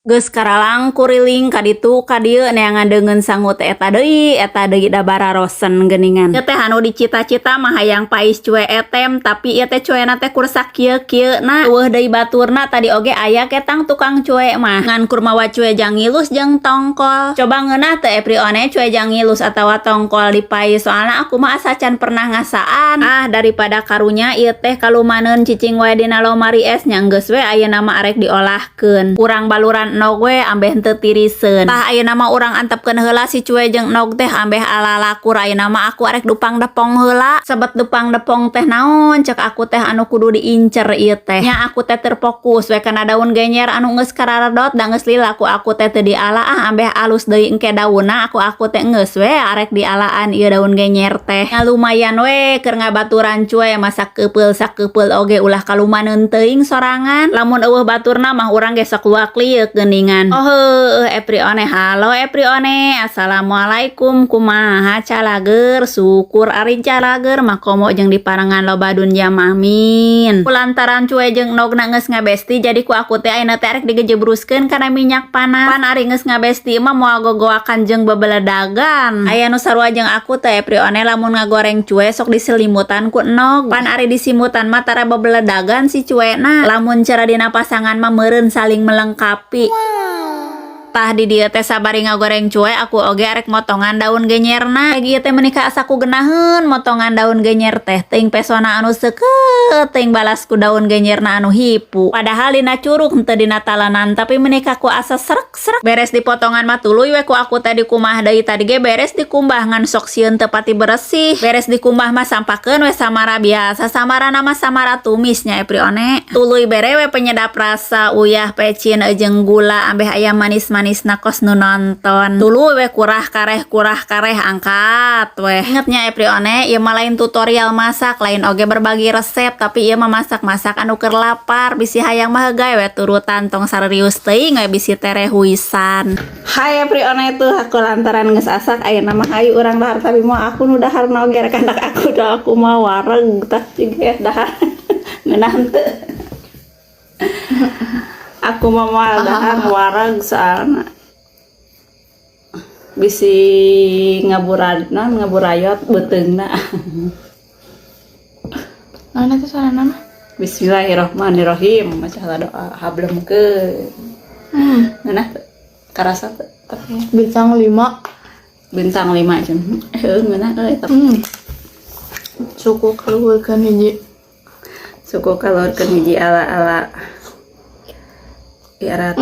Geus karalang kuriling ka ditu ka dieu neangan deungeun sangu teh eta deui da bararosen geuningan. Ieu teh anu dicita-cita mah hayang pais cue etem, tapi ieu teh cuena teh kur sakieu-kieu na, euweuh deui baturna. Tadi oge aya ketang tukang cue mah ngan kur mawa cue jangilus jeung tongkol. Coba ngeunah teu, Eprione, cue jangilus atawa tongkol dipais? Soalna aku mah asa can pernah ngasaan. Ah, daripada karunya ieu teh kalumaneun cicing wae dina lomari es nya, geus we ayeuna mah arek diolahkeun. Urang baluran endog we ambeh henteu tiriseun. Tah, ayeuna mah urang antepkeun heula si cue jeung endog teh ambeh ala lakur. Ayeuna mah aku arek dupang depong heula. Sebet dupang depong teh naon cek aku teh anu kudu diincer ieu teh nya? Aku teh terfokus we kana daun genyer anu geus kararedot da geus lila ku aku teh teu diala. Ah, ambeh alus deui engke daunna, aku teh geus we arek dialaan ieu daun genyer teh. Nya lumayan we keur ngabaturan cue masak keupel sakeupel oge ulah kalumaneun teuing sorangan. Lamun euweuh baturna mah urang ge sok luak lieuk geuningan. Oh heueuh, Eprione, halo Eprione, assalamualaikum, kumaha, calager? Syukur ari calager mah, komo jeung diparengan loba dunya, amin. Lantaran cue jeung endogna geus ngabesti, jadi ku aku teh ayeuna teh arek digejebruskeun kana minyak panas. Pan ari geus ngabesti mah moal gogoakan jeung bebeledagan. Aya nu sarua jeung aku teh, Eprione, lamun ngagoreng cue sok diselimutan ku endog? Pan ari disimutan mah tara bebeledagan si cuena. Lamun cara dina pasangan mah meureun saling melengkapi. Tah, di dieu teh sabari ngagoreng cue aku oge arek motongan daun genyerna. Ieu teh meuni asa ku geunaheun motongan daun genyer teh, teuing pesona anu seukeut teuing balas ku daun genyerna anu hipu. Padahal dina curug henteu dina talenan, tapi meuni ku asa srek-srek. Beres dipotongan mah tuluy we ku aku teh dikumbah deui. Tadi ge beres dikumbah ngan sok sieun teu pati beresih. Beres dikumbah mah sampakeun we samara biasa, samara nama samara tumisnya, Eprione. Tuluy bere we penyedap rasa, uyah, pecin jeung gula ambeh aya manis-manis kos nu nonton. Tuluy we kurah kareh kurah kareh, angkat weh. Ingetnya, Eprione, ieu mah lain tutorial masak, lain oge berbagi resep, tapi ieu mah masak-masak anu keur lapar. Bisi hayang mah heugay we turutan, tong sarerius teuing we bisi terehuisan. Hai Eprione, tuh aku lantaran geus asak ayeuna mah hayu urang dahar, tapi mau aku nu dahar oge rek anak aku dah, aku mah wareg. Tah, juga dahar ngeunah henteu? Aku mah moal dahar, wareg, soalna bisi ngaburad non ngaburayot beuteungna. Mana tuh suara nama? Bismillahirrahmanirrahim, maca doa hablum ke. Ngeunah teu? Karasa teu? Tapi Bintang 5. Bintang 5 cen. Heuh, ngeunah euy, tapi Suku kaluhurkeun hiji. Suku kaluhurkeun hiji ala-ala Irat.